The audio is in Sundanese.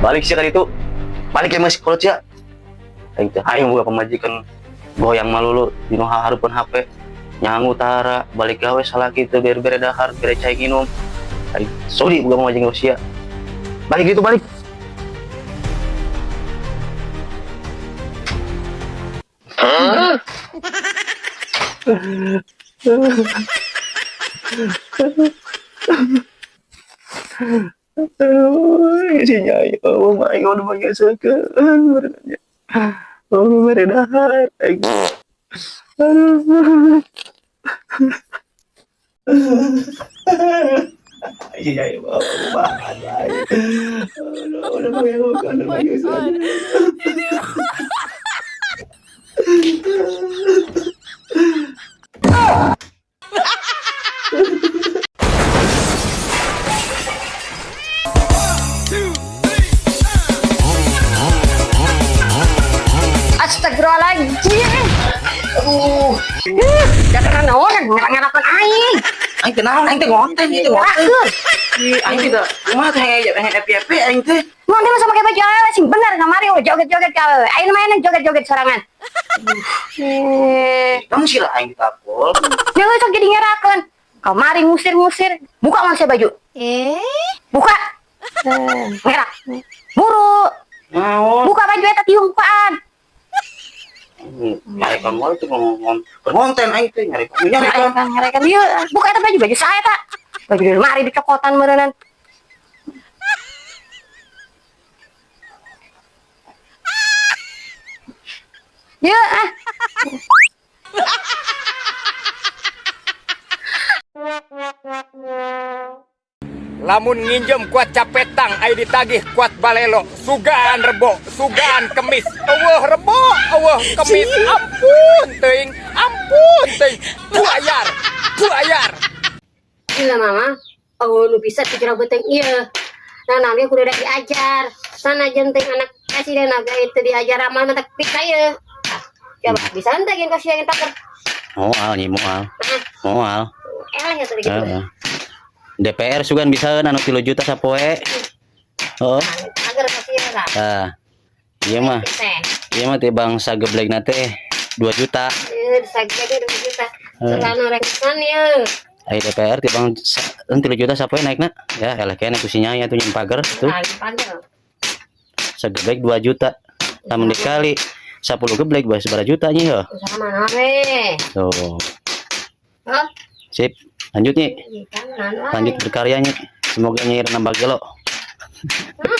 Balik sia ka ditu. Balik ya mas kolot sia. Aing teh aing boga pamajikan goyang malulu dinu hareupeun HP. Nyangu tara balik gawe salaki teu bere-bere dahar, bere cai nginum. Aing sudi boga pamajikan sia. Balik gitu balik. Aduh, si Nyai, oh my God, mangasakeun benernya. Oh, mere dahar. Aduh. Si Nyai, oh my. Aduh, udah mangasakeun, udah mangasakeun. Astagfirullahaladzim. Dasar naon ngarang-ngarapan aing. Aing teh naon, aing teh ngonten ieu teh ngonten. Ngerakeun. Ih, aing teh da kumaha teh hayang happy-happy aing teh. Ngonten masa pakai baju awewe sing bener kamari we joget-joget ka awewe. Aing mainan joget-joget sorangan. Eh, Kamu sih lah aing ditapol. ya sok jadi ngerakeun. Kamari ngusir-ngusir, buka manusia baju. Eh? Buka. Ngerak. Buru. Naon? Buka baju eta tiung bukaan. Nyarekan wae teh ngomong ngonten aing teh nyarekan nyarekan. Nyarekan, nyarekan. Ieu buka eta baju baju saya tak. Baju di lemari dicokotan meureunnan. Ya, ah. Lamun nginjem kuat capetang ai ditagih kuat balelo, sugan rebo, sugan kemis, eueuh rebo, eueuh kemis, ampun teuing, ampun teuing, bayar, bayar. Gila mama, oh nu bisa pikiran beteng iya. Nah, namanya kudu udah diajar. Sana jenteng anak presiden naga itu diajar amal mentak pika ya. Coba bisa ente yang kasih yang takut. Moal nyi moal. Moal. Eleh ya tuh gitu. Heeh. DPR sugan bisa anu 3 juta sapoe. Oh, Agar kasih ya lah. tah. Ieu mah, Teh. ieu mah teh bangsa geblegna teh 2 juta. Iya, bisa gede 2 juta. Selana rekesan ya. Ai DPR teh bang 3 juta sapoe naikna. Ya eleh keneh ku si Nyai atuh nyen pager tuh. Nah, pagar. Sageblek 2 juta. Lamun dikali 10 geblek bae sabaraha juta nyi heuh. Usaha mana we? Tuh. Hah? Sip. Lanjut nih. Kan, Lanjut berkarya nih. Semoga nyi nambah gelo. Hah?